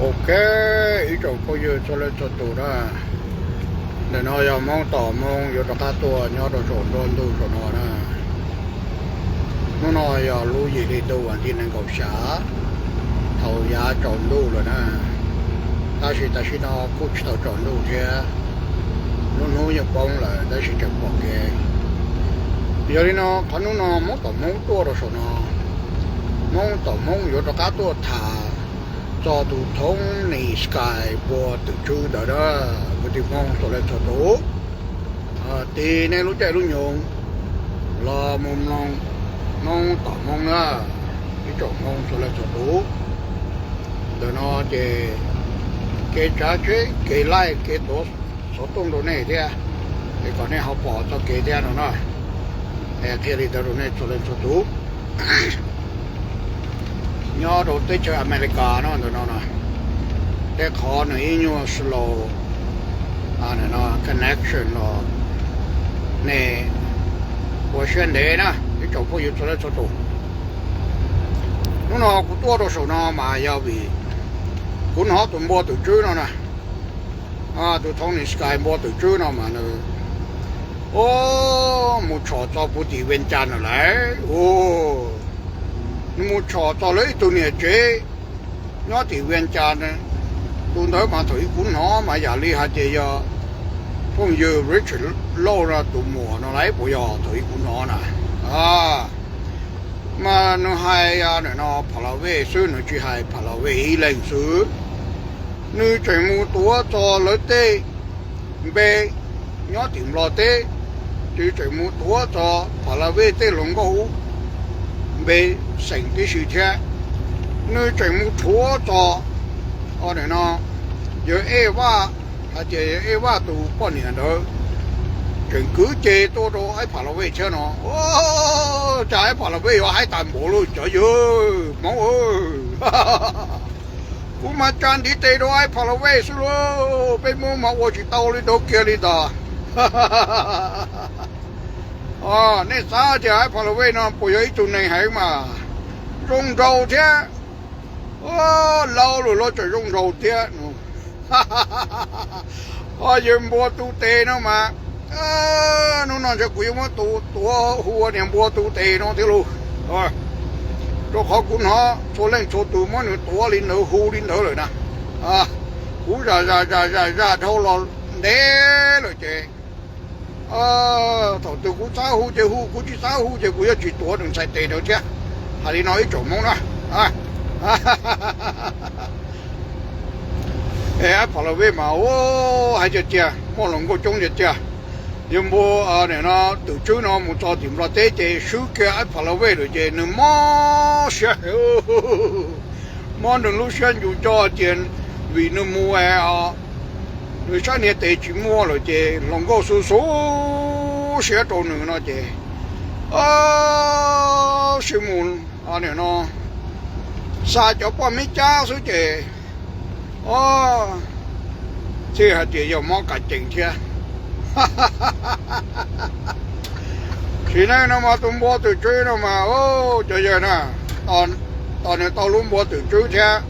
Ok, ib tsoom phooj ywg txhua leej txhua tus na, ntawm no yog Hmoob tom Hmoob yuav rov qab tuaj nyob rau saum nruab ntug saum no na. Hnub no yog lub yim hli ntuj vas thib nees nkaum xya, thaum yav tsaus ntuj lawm na, tab sis tam sim no kuj tsis tau tsaus ntuj thiab, lub hnub yeej poob lawm tab sis tseem pom kev. Yog li no qhov hnub no Hmoob tom Hmoob tuaj rau saum no, Hmoob tom Hmoob yuav rov qab tuaj tham txog tus Tony Sky npua twm tswb ntawd na, kwv tij Hmoob txhua leej txhua tus. Tig nej lub caij lub nyoog los mus mloog Hmoob tom Hmoob na, ib tsoom Hmoob txhua leej txhua tus. Ntawm no ces kev tsav tsheb kev laij kev tuav xov tooj rau nej thiab, es kom nej ho pom txoj kev thiab no na. Qhia li ntawd rau nej txhua leej txhua tus. Nyob rau teb chaws Amelikas no ntawm no na, tej qhov nws ib nyuag slow connection los nej ua siab ntev na ib tsoom phooj ywg txhua leej txhua tus. Hnub no kuv tuaj rau saum no mas yog vim kuv hnov tus npua twm tswb no na, tus Tony Sky npua twm tswb no mas nws mus tshom txog puv tim Vias Cas na lawm. Nws mus tshom txog lawv ib tug niam tsev nyob tim Vias Cas. Tus ntawd mas thaum ub kuv hnov mas yam li hais tias yog phooj ywg Richard Lauj no tus muam no lauj, puas yog? Thaum ub kuv hnov na, mas nws hais no Pha La Vej xwb, nws tsis hais Pha La Vej ib leeg xwb. Nws tseem mus tuav txog lawv tej npe nyob tim Nplog teb, ces tseem mus tuav txog Pha La Vej tej hluas nkauj ub npe xeem tib si thiab. Nws tseem mus rhuav txog no yawg Ej Vaj, hais tias yawg Ej Vaj tus poj niam ntawd tseem kwv ceg tuaj rau Aib Pha La Vej thiab no. Cas Aib Pha La Vej yuav haib tas npaum li cov yawg Hmoob. Kuv mas tsa ntiv tes rau Aib Pha La Vej xwb lauj, peb Hmoob mas ua tsis tau li ntawd kiag li ntag. Nej xav tias Aib Pha La Vej no puas yog ib tug neeg heev mas zoo nraug thiab. Laus lawm los tseem zoo nraug thiab. Ho yawg npua tu tes no mas, hnub no ntshe kuv yuav muab tus tuav hu ua niag npua tu tes no thiab lauj. Rau qhov kuv hnov txhua leej txhua tus muab nws tuav li ntawd hu li ntawd lawm na. Kuv zam zam zam zam zam dhau los ntev lawm ces thaum twg kuv xav hu ces hu, kuv tsis xav hu ces kuv yuav tsis tuav nws ntxhais tes ntawd thiab. Hais li no ib tsoom Hmoob na. Es Aib Pha La Vej mas hais tiag tiag, muaj hluas nkauj coob tiag tiag. Yawg npua no twm tswb no mus txog tim Nplog teb ces swb kiag Aib Pha La Vej lawm ces nws mob siab heev, mob nws lub siab ncu coj tias vim nws mus nws sab niag tes tsis muaj lawm ces hluas nkauj xu xu siab rau nws no ces sib mus no xa cov poj meb cab xwb ces txij hais tias yog mob kas cees thiab. Sim neej no mas tus npua twm tswb no mas cov yawg na, tos nws tau lub npua twm tswb thiab,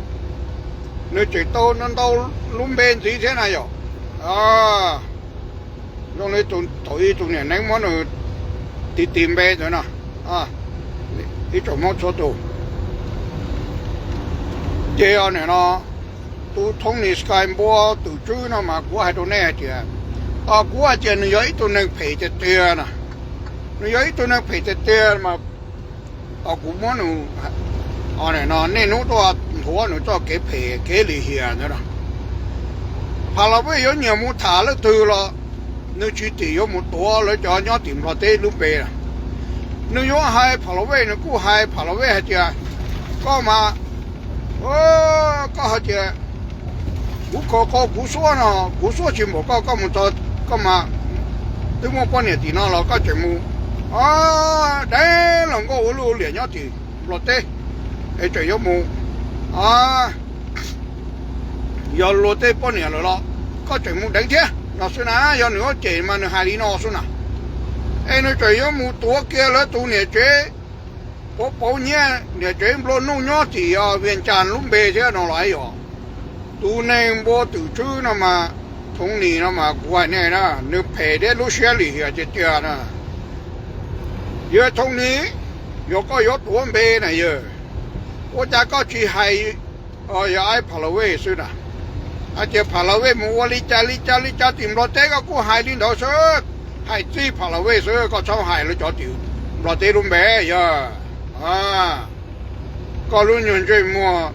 nws tseem tau ntau lub npe ntxiv thiab na yom. Zoo li thaum ub tus niam neeb muab nws tis tis npe ntawd no, ib tsoom Hmoob txhua tus. Ces no tus Tony Sky npua twm tswb no mas kuv hais rau nej hais tias, kuv hais tias nws yog ib tug neeg phem tiag tiag na. Nws yog ib tug neeg phem tiag tiag mas kuv muab nws, nej hnub tuaj nthuav nws txoj kev phem kev lim hiam ntawd. Pha La Vej yuav nyiam mus tham leej twg los nws tsis tim yuav mus tuav lawv cov nyob tim Nplog teb lub npe. Nws yuav hais Pha La Vej, nws kuj hais Pha La Vej hais tias, koj mas, koj hais tias kuv kho qo kuv suab no, kuv suab tsis npaum koj, koj mus txog koj mas twb muaj poj niam tim no los koj tseem mus deev hluas nkauj ua luaj ua liam nyob tim Nplog teb, es tseem yuav mus, yog luag tej poj niam lawm los koj tseem mus deev thiab no xwb na. Yog nws yuav cem mas nws hais li no xwb na. Es nws tseem yuav mus tuav kiag lawv tus niam tsev, pauv pauv nyiaj niam tsev nplua nuj nyob tim Vias Cas lub npe thiab no los yog. Tus neeg npua twm tswb no mas, Thooj Nis no mas kuv hais nej na, nws phem thiab lub siab lim hiam tiag tiag na. Yog Thooj Nis, yog koj yuav tuav npe na yawg, ua cas koj tsis hais yog Aib Pha La Vej xwb na? Hais tias Pha La Vej mus ua li cas li cas li cas tim Nplog teb koj kuj hais li ntawd xwb, hais txij Pha La Vej xwb, koj txhob hais lawv cov tim Nplog teb lub npe yog. Koj lub nyuag ntsej muag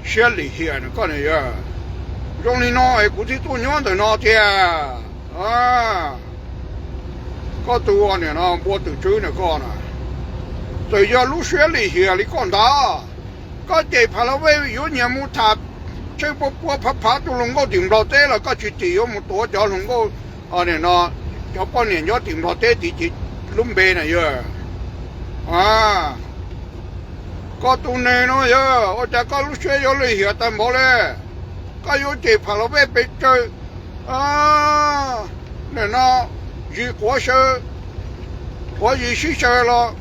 siab lim hiam koj na yog. Zoo li no es kuv thiaj tuaj nyob ntawm no tiag. Koj tus nim no npua twm tswb na koj na, txawm yog lub siab lim hiam li koj ntag, koj cem Pha La Vej yuav nyias mus tham tsheej pua pua phav phav tus hluas nkauj tim Nplog teb los koj tsis tim yuav mus tuav cov hluas nkauj, nim no cov poj niam nyob tim Nplog teb tim lub npe na yog. Koj tus neeg no yog ua cas koj lub siab yuav lim hiam tag npaum li? Koj yuav cem Pha La Vej pes tsawg, nim no zis quav saw, quav zis sib saw los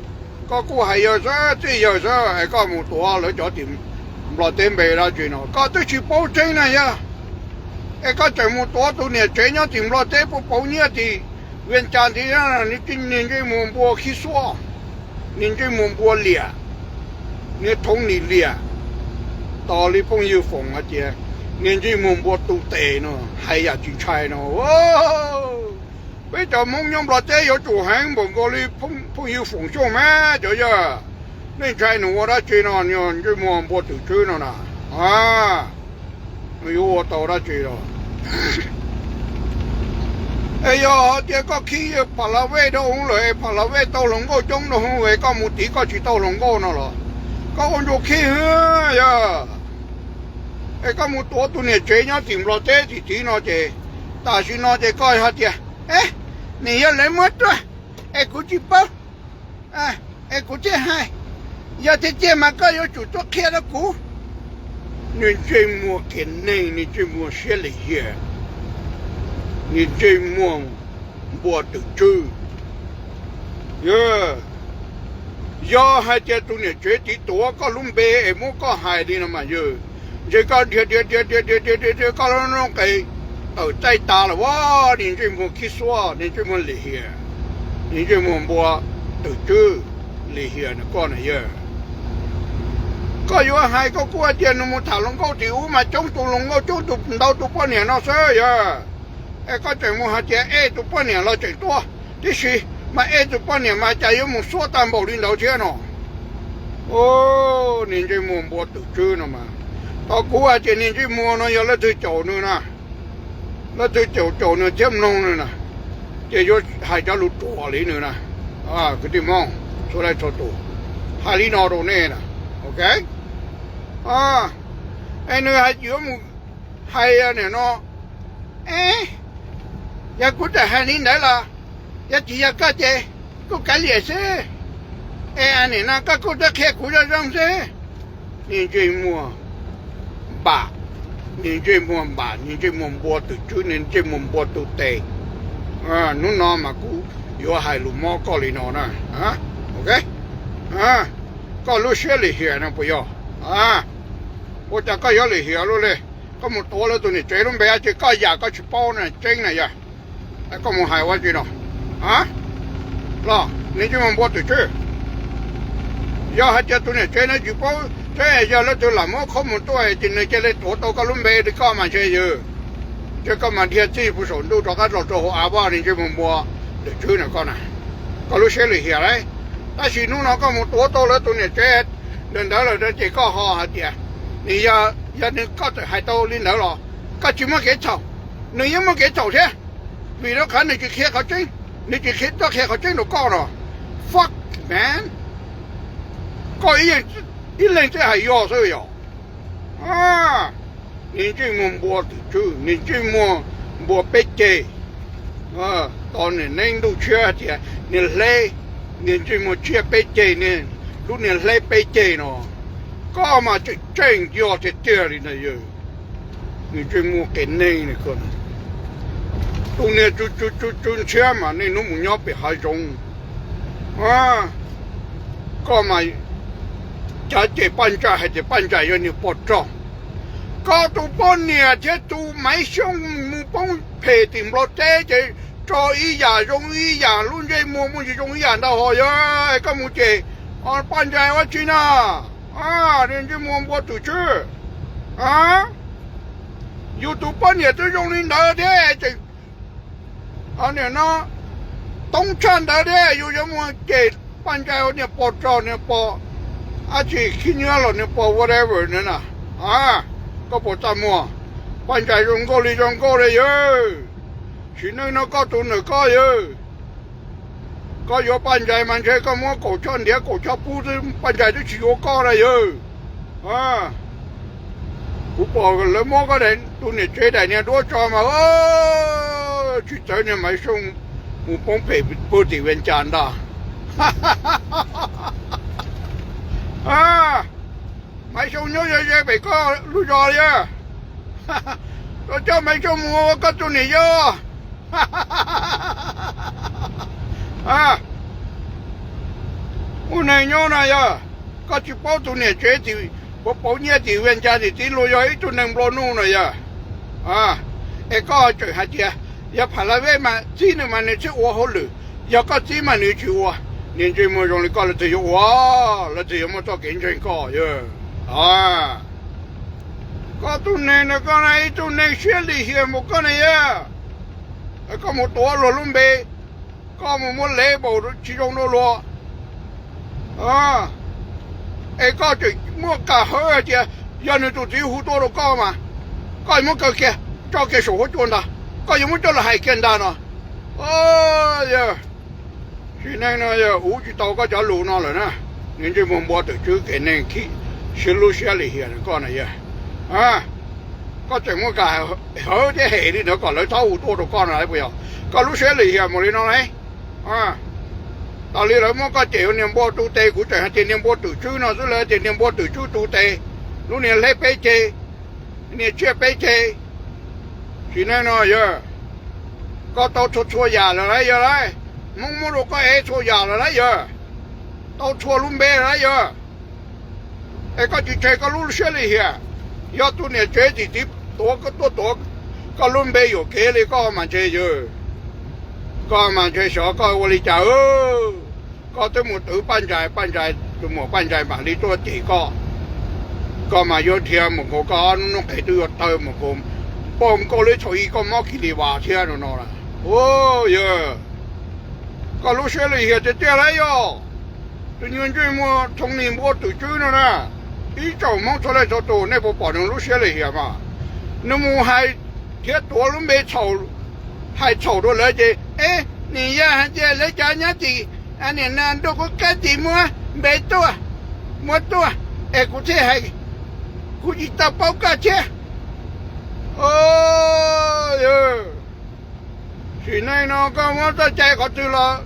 koj kuj hais yawg xwb txij yawg xwb es koj mus tuav lawv cov tim Nplog teb npe dab tsi no koj twb tsis paub tseeb na yog. Es koj tseem mus tuav tus niam tsev nyob tim Nplog teb puas pauv nyiaj tim Vias Cas ntxiv, niag ntsej muag npua khib xuab, niag ntsej muag npua liam, niag Thooj Nis liam. Tos li phooj ywg Foom hais tias niag ntsej muag npua tu tes no, hais yam tsis ntshai no. Peb cov Hmoob nyob Nplog teb yuav tsum heev npaum nkaus li phooj ywg Foom Xyooj mas cov yawg, nej ntshai nws ua dab tsi no, niag ntsej muag npua twm tswb no na? Nws yuav ua tau dab tsi los? Es yog hais tias koj khib Pha La Vej dhau hwv lawm es Pha La Vej tau hluas nkauj coob dhau hwv es koj mus tiv koj tsis tau hluas nkauj no los? Koj ua ntsuas khib hwv yog. Es koj mus tuav tus niam tsev nyob tim Nplog teb tim tid no ces tam sim no ces koj hais tias, nim yog lawv muab tuaj es kuv tsis paub, es kuv thiaj hais. Yog tiag tiag mas koj yuav tsum tuaj qhia rau kuv. Niag ntsej muag kiag neeg, niag ntsej muag siab lim hiam, niag ntsej muag npua twm tswb. Yog hais tias tus niam tsev tiv tuav koj lub npe es muab koj hais li no mas yog, ntshe koj dhia dhia dhia dhia dhia dhia dhia koj lub noob qes tawm txaij tas los as, niag ntsej muag khib xuab, niag ntsej muag lim hiam, niag ntsej muag npua twm tswb lim hiam na koj na yog. Koj yuav hais koj kuj hais tias nws mus tham hluas nkauj tim ub mas coob tus hluas nkauj coob tus ntau tus poj niam no xwb yog. Es koj tseem mus hais tias ej tus poj niam los tseem tuaj tib si, mas ej tus poj niam mas cas yuav mus xuab tag npaum li ntawd thiab no. Niag ntsej muag npua twm tswb no mas, tau kuv hais tias niag ntsej muag no yog leej twg caum nws na, leej twg caum caum nws thiab mloog nws na, ces yuav hais cov lus ruam li nws na. Kwv tij Hmoob txhua leej txhua tus, hais li no rau nej na, ok. Es nws hais yuav mus hais nim no, yog kuv txawm hais li ntawd los, yog tsis yog koj ces kuj kav liam xwb, es nim no koj kuj twb qhia kuv zoo zoo xwb. Niag ntsej muag npam, niag ntsej muag npam, niag ntsej muag npua twm tswb, niag ntsej muag npua tu tes. Hnub no mas kuv yuav hais lus mob koj li no na, ok. Koj lub siab lim hiam no puas yog? Ua cas koj yuav lim hiam luaj li? Koj mus tuav lawv tus niam tsev lub npe dab tsi koj yam koj tsis paub na tseeb na yog. Koj mus hais ua tsi no los? Niag ntsej muag npua twm tswb, yog hais tias tus niam tsev no tsis paub tseeb, yog leej twg lam muab qhov muag tuaj ces nws cia li tuav tau koj lub npe li koj mas ntshe yog, ntshe koj mas dhia txij puag saum ntuj rov qab los rau hauv av vaj, niag ntsej muag npua twm tswb na koj na. Koj lub siab lim hiam lauj. Tab sis hnub no koj mus tuav tau lawv tus niam tsev ntawd ntawd lawm no ces koj ho hais tias, nws yog, yog nws koj txawm hais tau li ntawd los koj tsis muaj kev txhaum, nws yeej muaj kev txhaum thiab, vim rau qhov nws tsis qhia qhov tseeb, nws tsis qhia, tuaj qhia qhov tseeb rau koj no. Fuck man, koj ib leeg txawj hais yog xwb yog. Niag ntsej muag npua twm tswb, niag ntsej muag npua peb ceg. Tos niag neeb ntuj tshiab tias niag hleb, niag ntsej muag tsiaj peb ceg, niag lub niag hleb peb ceg no, koj mas tseem tseem yog tiag tiag li ntag yog. Niag ntsej muag qias neeg, tus niag tsu tsu tsu ntshiab mas niaj hnub mus nyob pem hav zoov. Koj mas cav cem Paj Ntsais hais tias Paj Ntsais yog niag poj rog, Koj tus poj niam thiab tus Maiv Xyooj mus poob phem tim Nplog teb ces tso ib yam zoo ib yam, lub ntsej muag muaj tsis zoo ib yam ntag hos yog. Koj mus cem Paj Ntsais ua tsi na? Ntsej muag npua twm tswb. Yus tus poj niam twb zoo li ntawd thiab, nim no toob tshaj ntawd thiab yus yuav mus cem Paj Ntsais ua niag pog rog niag pog dab tsi khib nyiab los niag pog whatever na. Koj puas txaj muag? Paj Ntsais zoo nkauj li zoo nkauj li yawg. Sim neej no koj tus nws koj yawg. Koj yuav Paj Ntsais mas ntshe koj muab kaum choj ntiav kaum choj pub xwb Paj Ntsais twb tsis yuav koj na yawg. Kuv pom lawv muab koj tus niam tsev daim niag duab tso mas tsis txawv niag Maiv Xyooj mus poob phem pw tim Vias Cas ntag. Maiv Xyooj nyob ze ze pem koj lub zos li. Koj coj Maiv Xyooj mus ua koj tus niam yau. Ua neeg nyob no yog koj tsis paub tus niam tsev tim, pauv pauv nyiaj tim Vias Cas tim txiv luag yog ib tug neeg nplua nuj no yog. Es koj tseem hais tias yog phav la vej mas txib nws mas nws thiaj ua hauj lwm, yog koj txib mas nws tsis ua. Niag ntsej muag zoo li koj lawv twg yuav ua, lawv twg yuav muaj txoj kev ntseeg koj yog. Koj tus neeg no koj na ib tug neeg siab lim hiam npaum koj ne yog. Koj mus tuav luag lub npe, koj mus muab lev npaum tsis zoo rau luag. Es koj tseem muaj kam hawv hais tias yog nws tus txiv hu tuaj rau koj mas koj muab kaw kiag tso kiag saum huab cua ntag, koj yuav muab coj los hais kiag ntag no. Yog sim neej no yog uv tsis tau koj cov lus no lawm na. Niag ntsej muag npua twm tswb kev neeg khib siab lub siab lim hiam koj na yog. Koj tseem muaj kam hawv thiab hem li ntawd kom lawv txhob hu tuaj rau koj no puas yog? Koj lub siab lim hiam npaum li no ne. Tas li lawv muab koj cem ua niag npua tu tes, kuv tseem hais tias niag npua twm tswb no xwb, lawv tias niag npua twm tswb tu tes, lub niag hleb peb ceg, niag tsiaj peb ceg. Sim neej no yog koj tau txhua txhua yam lawm lauj yog lauj. Hmoob muab rau koj ev txhua yam lawm lauj yog, tau txhua lub npe lawm lauj yog. Es koj tsis tseg koj lub siab lim hiam, yog tus niam tsev tim txiv tuav tuaj tuav koj lub npe yuam kev li koj mas ntshe yog, koj mas ntshe xyov koj ua li cas. Koj twb mus twv Paj Ntsais, Paj Ntsais tus muam Paj Ntsais mam li tuaj cem koj. Koj mas yuav dhia mus nkaus, koj ob hnub qes twb yuav tawg mus nkaus, npaum nkaus li thaum ub koj mob kis lis vas thiab no no lawm. Yog koj lub siab lim hiam tiag tiag lauj yog. Tus nyuag ntsej muag Thoob Nis npua twm tswb no na, ib tsoom Hmoob txhua leej txhua tus nej puas pom nws lub siab lim hiam mas? Nws mus hais thiab tuav lub npe txhaum, hais txhaum rau lawv ces, e, nim yog hais tias lawv cov nyob tim, nim no ntuj qub kab tim muab npe tuaj, muab tuaj, es kuv thiaj hais, kuv tsis tau paub koj thiab. Sim neej no koj muab txoj cai qhov twg los,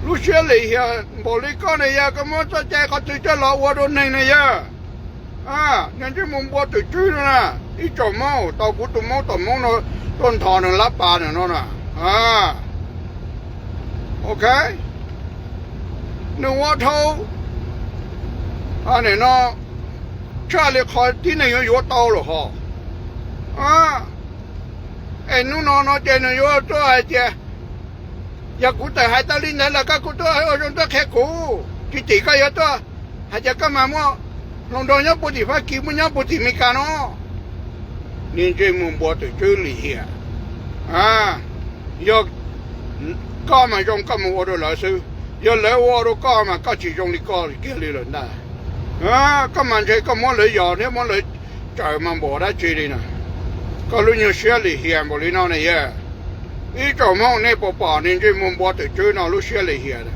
lub siab lim hiam npaum li koj ne yog, koj muab txoj cai qhov twg coj los ua rau neeg ne yog? Niag ntsej muag npua twm tswb no na, ib tsoom Hmoob tau kuv tus Hmoob tom Hmoob no tuaj nthos nws lab pas no na. Ok, nws ua dhau, nim no tshaj li qhov tib neeg yuav yuav tau lawm hos. Es hnub no no ces nws yuav tuaj hais tias, yog kuv tawm hais tau li ntawd los koj kuj tuaj ua zoo tuaj qhia kuv, tsis tim koj yuav tuaj hais tias koj mas muaj hluas nraug nyob puag tim Fab Kis, muaj nyob puag tim Amelikas no. Niag ntsej muag npua twm tswb lim hiam. Yog koj mas zoo koj mus ua rau lawv xwb, yog lawv ua rau koj mas koj tsis zoo li koj kiag li lawm ntag. Koj mas ntshe koj muab lawv yos thiab muab lawv tsaws mas npaum dab tsi li na. Koj lub nyuag siab lim hiam npaum li no ne yog. Ib tsoom Hmoob nej puas pom niag ntsej muag npua twm tswb no lub siab lim hiam?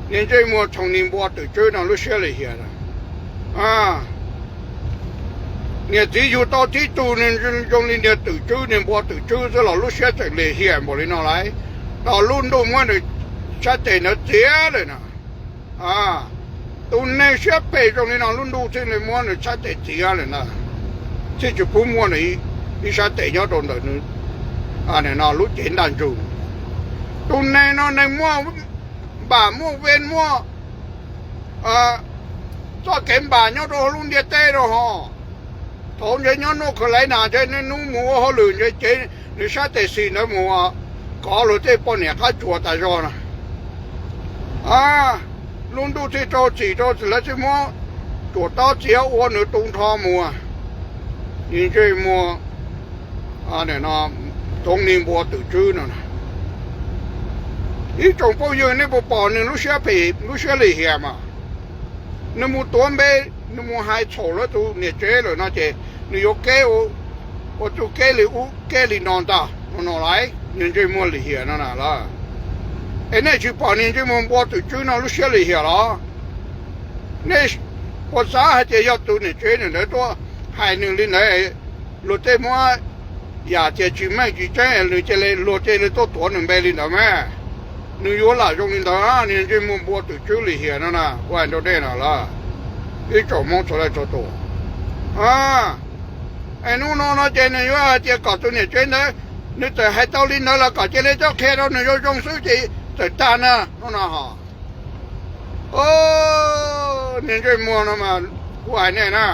Niag ntsej muag Thoob Nis npua twm tswb no lub siab lim hiam. Niag txiv yug tau tib tug zoo li niag twm tswb, niag npua twm tswb xwb los lub siab tseem lim hiam npaum li no lauj. Tos lub ntuj muab nws sab tes ntawd txiav lawm na. Tus neeg siab phem zoo li no lub ntuj thiaj li muab nws sab tes txiav lawm na, thiaj tsis pub muaj nws ib sab tes nyob rau ntawm nws no lub cev ntaj ntsug. Tus neeg no neeg muaj npam muaj ve muaj txoj kev npam nyob rau hauv lub ntiaj teb rau hos. Thaum ntshe nyob nuj khaws laiv nas ntshe niaj hnub mus ua hauj lwm ntshe cev nws sab tes xis ntawd mus kov luag tej poj niam qab tsuas tas zog no. Lub ntuj thiaj rau txim rau txim lawv thiaj muab tsuam tob txiav ua nws tu nrho mus. Niag ntsej muag toov ni npua twm tswb no. Ib tsoom phooj ywg, nej puas pom nws lub siab phem lub siab lim hiam mas? Nws mus tuav npe, nws mus hais txhaum lawv tus niam tsev lawm no ces nws yuav keb ua txuj keb li ub keb li no ntag no no lauj, niag ntsej muag lim hiam no na lauj. Es nej tsis pom niag ntsej muag npua twm tswb no lub siab lim hiam los? Nej puas xav hais tias yog tus niam tsev nws ntawd tuaj hais nws li ntawd, luag tej muab yam tias tsis meej tsis tseeb nws cia li luag cia li tuaj tuav nws npe li ntawd mas? Nws yuav lam zoo li ntawd, niag ntsej muag npua twm tswb lim hiam no na, kuv hais rau nej no lawm, ib tsoom Hmoob txhua leej txhua tus. Es hnub no no ces nws yuav hais tias kom tus niam tsev ntawd, nws txawm hais tau li ntawd los kom cia li tuaj qhia rau nws zoo zoo xwb ces txawm tag na no no ho. Niag ntsej muag no mas kuv hais nej na,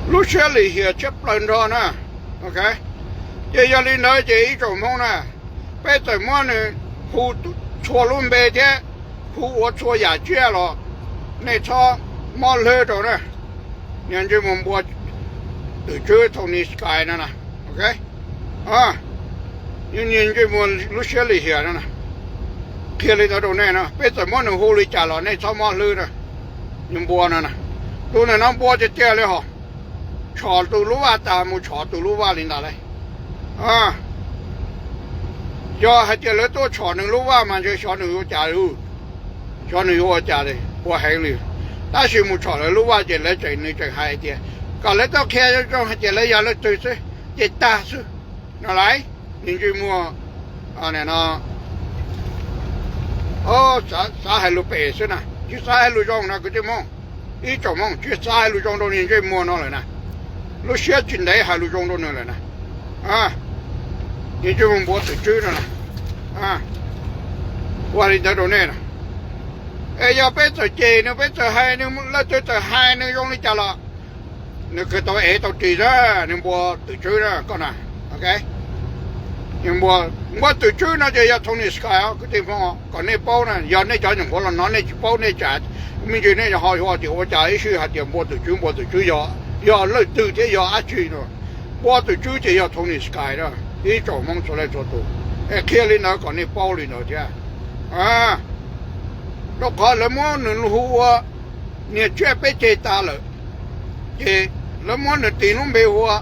lub siab lim hiam tshiab plaws nrho na. Ces yog li ntawd ces ib tsoom Hmoob na, peb txawm muab nws hu txhua lub npe thiab hu ua txhua yam tsiaj los nej txhob mob hlwb rau na. Niag ntsej muag npua twm tswb Tony Sky no na, niag ntsej muag lub siab lim hiam no na, qhia li ntawd rau nej na, peb txawm muab nws hu li cas los nej txhob mob hlwb na. Niag npua no na, tus ntawm no npua tiag tiag li hos, tshom tus lub vaj tas mus tshom tus lub vaj li ntawd lauj. Yog hais tias lawv tuaj tshom nws lub vaj mas ntshe xyov nws yuav ua cas li, xyov nws yuav ua cas li, ua heev li. Tab sis mus tshom lawv lub vaj ces lawv tseem, nws tseem hais tias kom lawv tuaj qhia zoo zoo hais tias lawv yog leej twg xwb ces tag xwb no lauj. Niag ntsej muag no, xav hais lus phem xwb na, tsis xav hais lus zoo na kwv tij Hmoob. Ib tsoom Hmoob tsis xav hais lus zoo rau niag ntsej muag no lawm na, lub siab tsis ntev hais lus zoo rau nws lawm na. Niag ntsej muag npua twm tswb no na, ua li ntawd rau nej na. Es yog peb txawm cem nws, peb txawm hais nws, leej twg txawm hais nws zoo li cas los nws kawg tau ev tau ris na, niag npua twm tswb na koj na. Npua twm tswb no ces yog Tony Sky os kwv tij Hmoob, kom nej paub na, yog nej cov nyuam qhuav los no nej tsis paub nej tsam me ntsis nej ho yuav tias ua cas ib sij hais tias npua twm tswb npua twm tswb yog, yog leej twg thiab yog dab tsi no. Npua twm tswb ces yog Tony Sky na, ib tsoom Hmoob txhua leej txhua tus, es qhia li ntawd kom nej paub li ntawd thiab. Rau qhov lawv muab nws hu ua niag tsiaj peb ceg tas lawm, ces lawv muab nws tis lub npe hu ua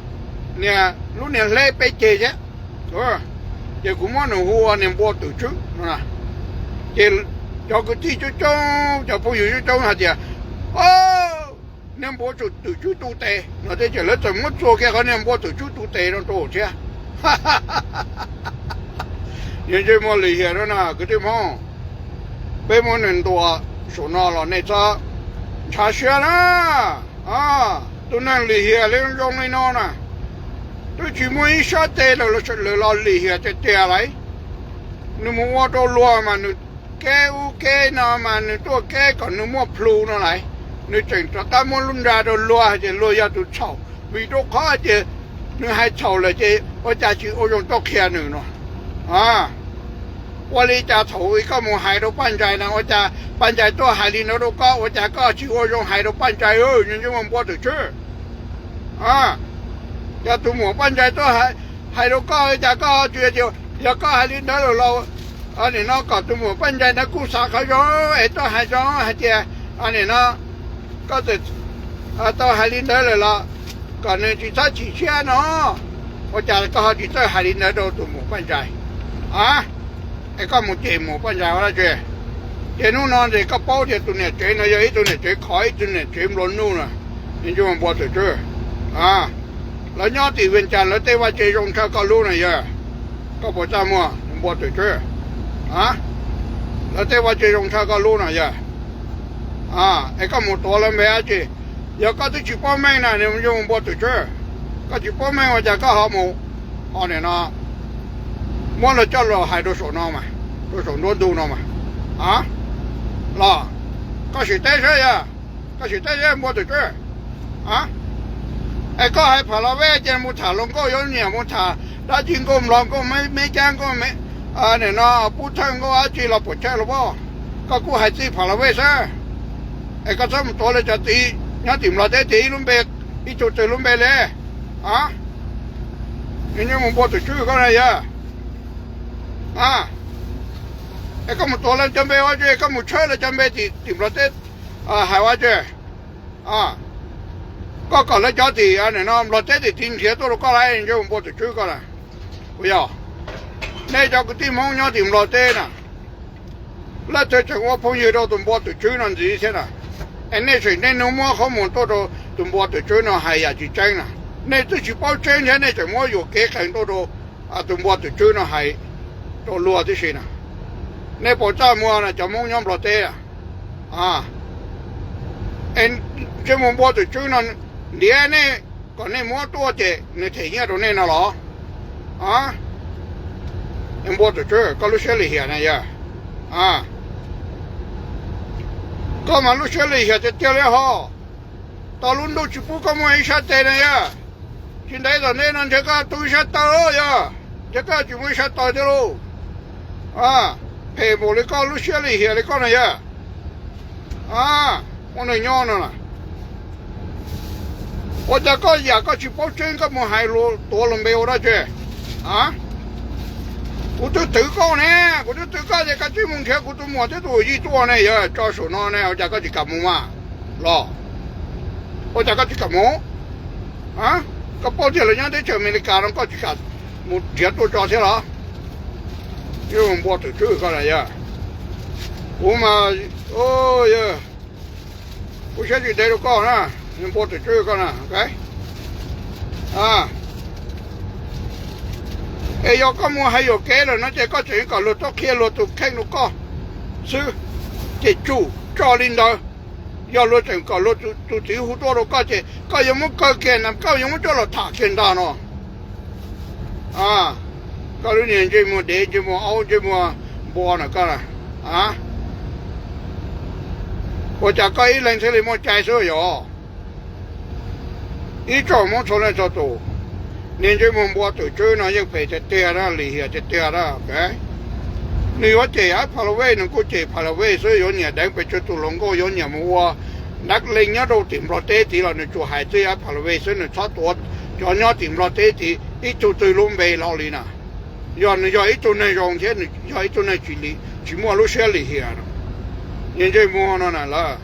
niag lub niag hleb peb ceg thiab. Ces kuv muab nws hu ua niag npua twm tswb no. Ces cov kwv tij coob coob, cov phooj ywg coob coob hais tias, o, niag npua twm tswb tu tes no thiab ces lawv txawm muab txuas kiag qhov niag npua twm tswb tu tes no rau thiab. Niag ntsej muag lim hiam no na kwv tij Hmoob, peb muab nws ntuas saum no los nej txhob ntshav siab na. Tus neeg lim hiam li zoo li no na, twb tsis muaj ib sab tes lawm los lim hiam tiag tiag lauj. Nws mus ua rau luag mas nws keb ub keb no mas nws tuaj keb kom nws muaj plhus no lauj. Nws tseem rov qab muab lub nra rau luag hais tias luag yog tus txhaum, vim rau qhov tias nws hais txhaum lawm ces ua cas tsis ua zoo tuaj qhia nws no. Ua li cas thaum koj mus hais rau Paj Ntsais na ua cas Paj Ntsais tuaj hais li ntawd rau koj, ua cas koj tsis ua zoo hais rau Paj Ntsais, niag ntsej muag npua twm tswb? Yog tus muam Paj Ntsais tuaj hais rau koj cas koj tsis tias, yog koj hais li ntawd lawm los nim no kom tus muam Paj Ntsais ntawd kuj xav qhov zoo es tuaj hais zoo hais tias, nim no koj txawm tau hais li ntawd lawm los kom nws tsis txhob chim siab no. Ua cas koj ho tsis txawj hais li ntawd rau tus muam Paj Ntsais? Es koj mus cem muam Paj Ntsais ua dab tsi? Ces hnub no ces koj paub tias tus niam tsev no yog ib tug niam tsev khov, ib tug niam tsev nplua nuj na, niag ntsej muag npua twm tswb. Lawv nyob tim Vias Cas lawv tej vaj tse zoo ntsha koj lub na yog? Koj puas txaj muag npua twm tswb? Lawv tej vaj tse zoo ntsha koj lub no yog? Es koj mus tuav lawv npe dab tsi? Yog koj twb tsis paub meej na niag ntsej muag npua twm tswb, koj tsis paub meej ua cas koj ho mus, o nim no muab lawv coj los hais rau saum no mas, rau saum nruab ntug no mas, los koj sim teb saib yog, koj sim teb saib npua twm tswb. A, es koj hais pham las vej ces mus tham hluas nkauj yuav nyiam, mus tham dab tsi nkauj nplog nkauj meb cab nkauj, nim no pub thawj nkauj dab tsi los puas chawj los pob? Koj kuj hais txij pham las vej xwb. Es koj txhob mus tuav lawv cov tid nyob tim nplog teb tid ib lub npe, ib tug twg lub npe li. A, nws yeej mus npua tus tswv koj na yog. A, es koj mus tuav lawv cov npe ua tsi, koj mus tshawb lawv cov npe tim nplog teb hais ua tsi? Koj kom lawv cov tim no nplog teb tim tid nrhiav tuaj rau koj lawm, npua tus tswv koj na. Puas yog? Nej cov kwv tij Hmoob nyob tim nplog teb na, leej twg tseem ua phooj ywg rau tus npua tus tswv no ntxiv thiab na, es nej tseem niaj hnub muab qhov muag tuaj rau tus npua tus tswv no hais yam tsis tseeb na. Nej twb tsis paub tseeb thiab nej tseem muab yuam kev qees tuaj rau tus npua tus tswv no hais rau luag tib si na. Nej puas txaj muag na cov Hmoob nyob nplog teb? Es ntsej muag npua tus tswv no ntiav nej kom nej muab tuaj ces nws them nyiaj rau nej no los? Npua tus tswv, koj lub siab lim hiam na yog. Koj mas lub siab lim hiam tiag tiag li hos. Tau lub ntuj tsis pub koj muaj ib sab tes na yog. Tsis ntev tom ntej no ntshe koj tu ib sab taw yog, ntshe koj tsis muaj ib sab taw thiab lauj. Phem npaum li koj lub siab lim hiam li koj na yog. Ua neeg nyob no na, ua cas koj yam koj tsis paub tseeb koj mus hais tuav luag npe ua dab tsi? Kuv twb twv koj ne, kuv twb twv koj ces koj cia li mus nrhiav kuv tus muam thiab tus yij tuaj ne yog, tso saum no ne, ua cas koj tsis kam mus mas los? Ua cas koj tsis kam mus? Koj paub tias lawv nyob teb chaws Amelikas no koj tsis kam mus nrhiav tuaj tso thiab los? Npua tus tswv koj na yog. Kuv mas, yog, kuv siab tsis ntev rau koj na, npua tus tswv koj na. Es yog koj mus hais yuam kev lawm no ces koj tseem kom luag tuaj qhia luag tus kheej rau koj xwb, ces tsum tso li ntawd. Yog luag tseem kom luag tus txiv hu tuaj rau koj ces koj yuav muab kaw kiag ntag, koj yuav muab coj los tham kiag ntag no. Koj lub niag ntsej muag dev, ntsej muag aub, ntsej muag npua na koj na. Ua cas koj ib leeg thiaj li muaj cai xwb yog? Ib tsoom Hmoob txhua leej txhua tus, niag ntsej muag npua tus tswv no yeej phem tiag tiag na, lim hiam tiag tiag na. Nws yuav cem ib pham las vej nws kuj cem pham las vej xwb, yuav nyiam deev pes tsawg tus hluas nkauj, yuav nyiam mus ua dab leeg nyob rau tim nplog teb tid los nws tsuas hais txij ib pham las vej xwb, nws txhob tuav cov nyob tim nplog teb tid ib tug twg lub npe hlo li na. Yog nws yog ib tug neeg zoo thiab nws yog ib tug neeg tsis muaj lub siab lim hiam, niag ntsej muag no na lawm.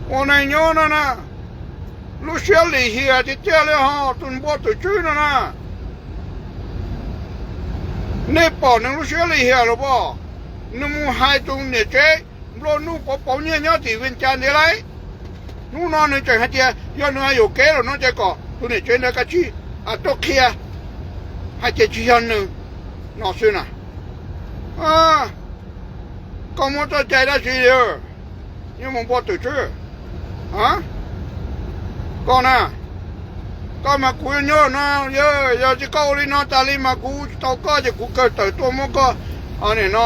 Ua neeg nyob no na, lub siab lim hiam tiag tiag li hos tus npua tus tswv no na. Nej pom nws lub siab lim hiam los pob? Nws mus hais tus niam tsev nplua nuj pauv pauv nyiaj nyob tim Vias Cas ntiav lauj. Hnub no nws tseem hais tias yog nws yuam kev lawm no ces kom tus niam tsev ntawd kav tsij tuaj qhia hais tias tsis yog nws no xwb na. Koj muab txoj cai dab tsi, nyob mus npua tus tswv koj na. Koj mas kuv nyob no, yog tias koj ua li no tas li mas kuv tsis tau koj ces kuv kawg tawm tuaj muab koj, nim no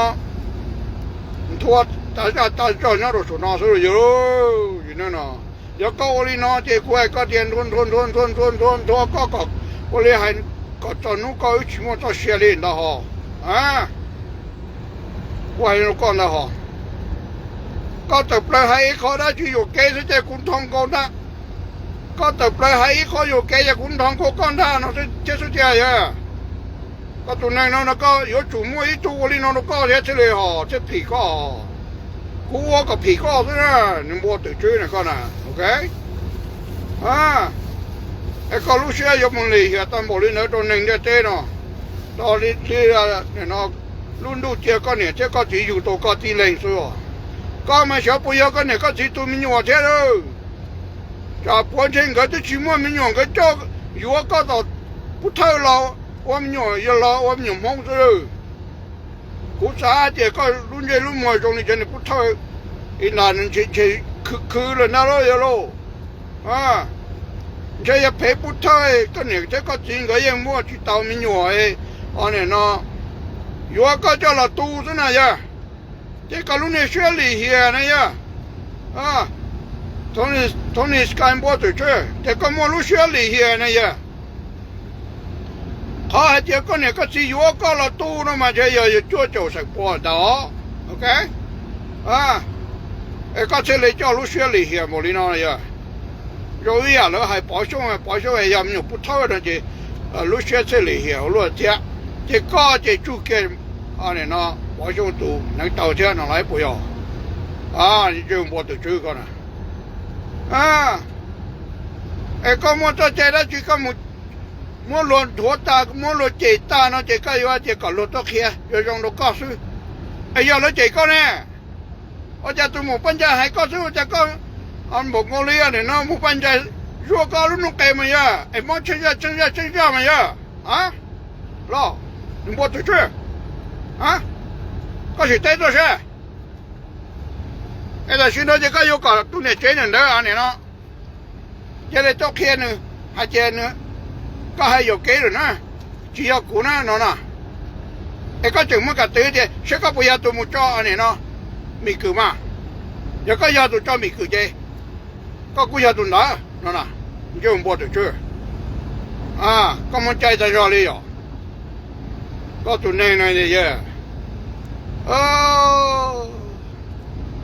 nthua tas zaj tas zog nyob rau saum no xwb yog. Yog koj ua li no ces kuv hais koj tias nthua nthua nthua nthua nthua nthua nthua koj kom ua li hais kom txog hnub koj wb tsis muaj txoj sia li ntag hos. Kuv hais rau koj ntag hos. Koj tawm plaws hais ib qho dab tsi yuam kev xwb ces kuv nthov nkaus ntag. Koj tawm plaws hais ib qho yuam kev ces kuv nthov nkaus koj ntag no thiab xwb tiag yog. Koj tus neeg no no koj yuav tsum muaj ib tug ua li no rau koj thiab thiaj li hos thiaj phim koj. Kuv ua kom phim koj xwb na, nws npua twm tswb na koj na, ok. Es koj lub siab yuav mus lim hiam tau npaum li ntawd rau neeg ntiaj teb no, rau li no, lub ntuj cia koj niam thiab koj txiv yug tau koj tib leeg xwb os. Koj mas xyov puas yog koj niam koj txiv tus me nyuam thiab lawm. Tsam puav ntshe nkawd twb tsis muaj me nyuam nkawd coj yuav koj tom pub thawj los ua me nyuam, yog los ua me nyuam Hmoob xwb lawm. Kuv xav hais tias koj lub ntsej lub muag zoo li cov niag pub thawj ib ntag, ntshe khwv khwv lawm ntag lauj yog lauj. Ntshe yog phem pub thawj, koj niam thiab koj txiv nkawd yeej muaj tsis tau me nyuam, o nim no yuav koj coj los tu xwb na yog. Ces koj lub niag siab lim hiam na yog. Tony Sky npua tus tswv, ces koj muaj lub siab lim hiam na yog. Qhov hais tias koj niam koj txiv yuav koj los tu no mas ntshe yog yog cuaj caum xeem pua ntawd, ok. Es koj thiaj li coj lub siab lim hiam npaum li no yog. Zoo ib yam lawv hais Pov Xyooj, Pov Xyooj yog me nyuam pub thawj no ces lub siab thiaj lim hiam ua luaj thiab. Ces koj ces tsuj kiag no Pov Xyooj tus neev taw thiab no los puas yog? Npua tus tswv koj na. Es koj muaj txoj cai dab tsi koj mus muab luag nthuav tag, muab luag cem tag no ces koj yuav tias kom luag tuaj qhia yuav zoo rau koj xwb. Es yog lawv cem koj ne, ua cas tus Mus Paj Ncai hais koj xwb ua cas koj npaum nkaus li nim no Mus Paj Ncai zuaj koj lub noob qes mas yog es mob tsheej zaj tsheej zaj tsheej zaj mas yog? Los, nws npua tus tswv, koj sim teb tuaj seb. Es tam sim no ces koj yuav kom tus niam tsev ntawm ntawd nim no cia li tuaj qhia nws hais tias nws, koj hais yuam kev lawm na, tsis yog kuv na no na. Es koj tseem muaj kam twv tias seb koj puas yog tus mus tso nim no Mim Kwm mas. Yog koj yog tus tso Mim Kwm ces koj kuj yog tus ntawd no na. Ntsej muag npua tus tswv, koj muaj cai tag zog li yom. Koj tus neeg no,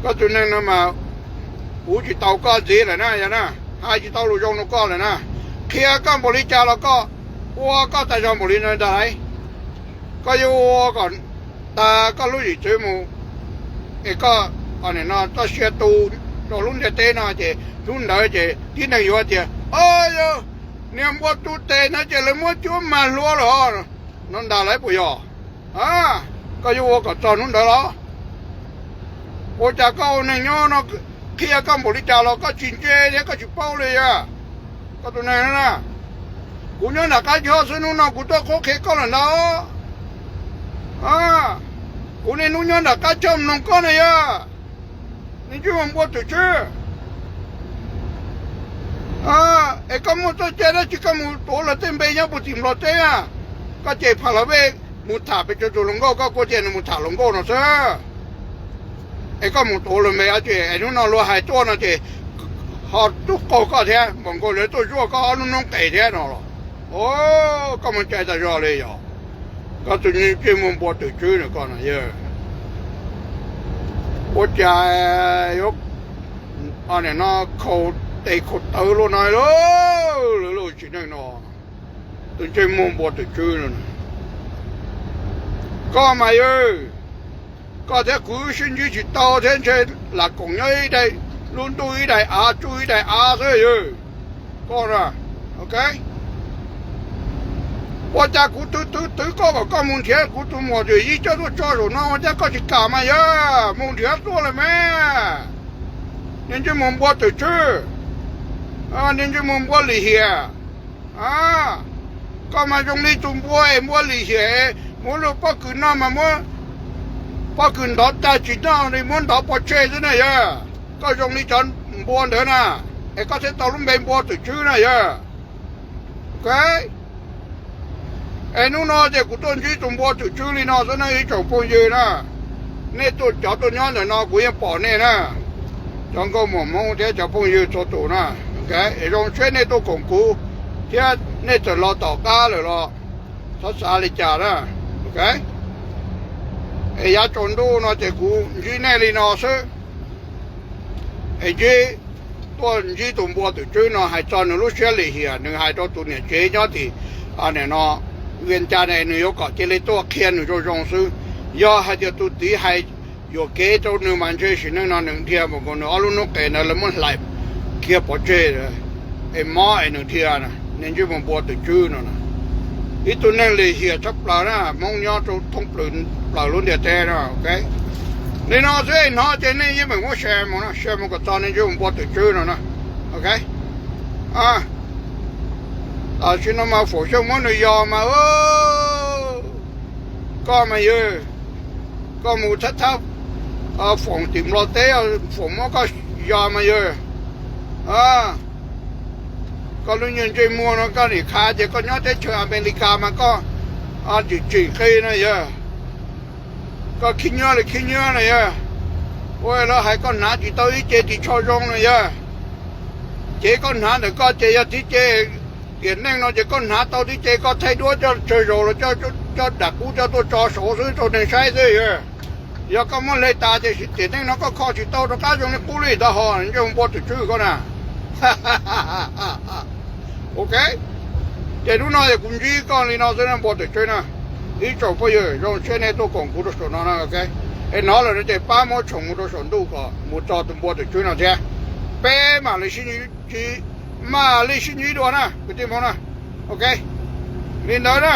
koj tus neeg no mas kuv tsis tau koj ntxiv lawm na, yog na, hais tsis tau lus zoo rau koj lawm na. Qhia koj npaum li cas los koj ua koj tag zog npaum li no ntag lauj. Koj yuav ua kom tag koj lub zim txwv mus, es koj no txoj sia tu rau lub ntiaj teb no ces hnub ntawd ces tib neeg yuav tias, o, yog niag npua tu tes no ces lawv muab cuab mag hlua lawm no ntag lauj puas yog? Koj yuav ua kom txog hnub ntawd los? Ua cas koj ua neeg nyob no qhia koj npaum li cas los koj tsis ntse thiab koj tsis paub li yog? Koj tus neeg na, kuv nyob nram qab choj xwb hnub no kuv tuaj qhuab qhia koj lawm ntag. Kuv niaj hnub nyob nram qab choj mloog koj na yog. Niag ntsej muag npua tus tswv, es koj muaj txoj cai dab tsi koj mus tuav luag tej npe nyob puag tim Nplog teb a? Koj ces Pha Las Vej mus tham pes tsawg tus hluas nkauj koj kuj tias nws mus tham hluas nkauj no xwb. Es koj mus tuav luag npe dab tsi es hnub no luag hais tuaj no ces ho tuaj qaug koj thiab npaum nkaus lawv tuaj zuaj koj ob lub noob qes thiab no los? Koj muaj cai tag zog li yog. Koj tus ntsej muag npua tus tswv no koj na yog. Ua cas yuav no khaus tes khaus taw luaj no lauj, lawv lub tsim neej no. Tus ntsej muag npua tus tswv no, koj mas yog, koj thiab kuv wb sib ntsib tsis tau thiab ntshe lam koom nyob ib daim, lub ntuj ib daim av tsuj ib daim av xwb yog. Koj na, ok. Ua cas kuv twv twv twv koj kom koj mus nrhiav kuv tus muam Yawm Yij coj tuaj tso zaum no ua cas koj tsis kam mas yog mus nrhiav tuaj lawm mas. Niag ntsej muag npua tus tswv, niag ntsej muag npua lim hiam. Koj mas zoo li tus npua es npua lim hiam, muab luag pob kws noj mas muab pob kws ntov tag tsis noj li muab ntov pov tseg xwb na yog. Koj zoo li cov npua ntawd na, es koj thiaj tau lub npe npua tus tswv na yog. Ok. Es hnub no ces kuv tuaj ntsib tus npua tus tswv li no xwb na ib tsoom phooj ywg na. Nej tuaj cov tuaj nyob ntawm no kuv yeej pom nej na, cov nkauj muam Hmoob thiab cov phooj ywg txhua tus na. Es zoo siab nej tuaj koom kuv thiab nej txawm los tom qab lawm los txhob xav li cas na. Es yav tsaus ntuj no ces kuv ntsib nej li no xwb. Es ntsib, tuaj ntsib tus npua tus tswv no hais txog nws lub siab lim hiam nws hais rau tus niam tsev nyob tim, nim no, Vias Cas ne, nws yuav kom cia li tuaj qhia nws zoo zoo xwb. Yog hais tias tus txiv hais yuam kev rau nws mas ntshe sim neej no nws dhia npaum nkaus nws ob lub noob qes ntawd lawv muab hlais kiag pov tseg, es mob es nws dhia, niag ntsej muag npua tus tswv no. Ib tug neeg lim hiam tshaj plaws na, Hmoob nyob rau thoob plaws lub ntiaj teb no. Li no xwb hnov ces nej yeej meem muab share mus no, share mus kom txog niag ntsej muag npua tus tswv no na. Ok. Tam sim no mas Foom Xyooj muab nws yos mas, koj mas yog, koj mus thab thab Foom tim Nplog teb, Foom muab koj yos mas yog, koj lub niag ntsej muag no koj nim qha tias koj nyob teb chaws Amelikas mas koj tsis tsim qi no yog, koj khib nyiab li khib nyiab no yog, ua lawv hais koj hnav tsis tau ib ce ris tsho zoo no yog. Cev koj hnav ntawm koj ces yog tib ce, tiam neej no ces koj hnav tau tib ce koj thaij duab coj tsawg zaus los coj daim qub coj tuaj tso saud xwb rau neeg saib xwb. Yog koj muab hle tas ces tiam neej no koj kho tsis tau rov qab zoo li qub li taub hau ntsej muag npua twm tswb koj na. Ok, ces hnub no ces kuv ntsib koj li no xwb na npua twm tswb na. Ib tsoom phooj ywg zoo siab nej tuaj koom kuv rau saum no na. Es hnov lawm no ces pab muab tshoom mus rau saum ntuj kom mus txog tus npua twm tswb no thiab. Peb mam li sib ntsib, mam li sib ntsib dua na kwv tij Hmoob na. Ok, li ntawd na.